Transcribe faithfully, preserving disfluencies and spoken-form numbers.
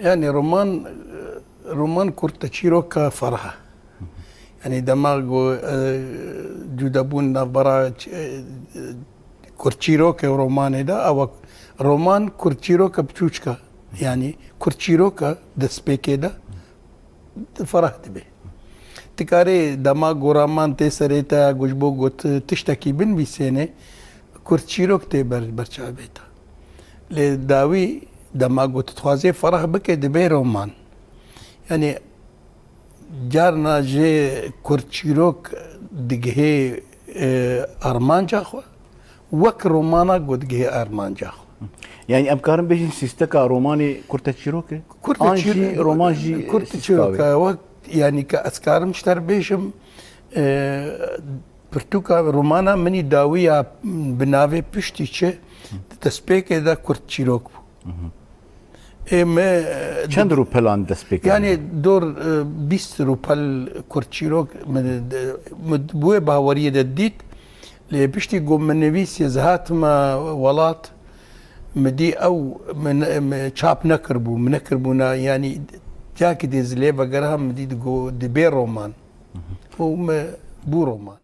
Yani roman, roman kurteçîroka Ferah e. Yani dema ku, e, cudebûn navbera, e, kurtçîrokê û romanê de, ew e roman kurtçîroka biçûçka. Yani kurtçîroka destpêkê de Ferah dibe. Ti karê dema ku roman tê serê te, ku ji bo ku tu tiştekî binivîsênê, kurtçîrok tê ber, ber çavê te. Lê dawî dema ku tu dixwazê Ferah bike, dibe roman. Yani carna jê kurtçîrok digihê, e, armanca xwe, wek romana ku digihê armanca xwe. Yani em karin bêjin sîsteka romanê kurteçîrok e? An jî roman jî kurteçîrok e. Wek, yani ke ez karim ji te re bêjim, e, pirtûka romana min î dawî ya bi navê Piştî Çi, di destpêkê de kurtçîrok bû. Ê me, e, Çend rûpelan dest pê kirin? Yani dor, e, bîst rûpel kurtçîrok min, e, min bi wê baweriyê de dît. Lê piştî ku min nivîsî, ez hatime welat, min dî ew min, min çap nekiribû, min nekiribûna, yani cakî dê ez lê vegera, min dî ku dibe roman. Û me bû roman.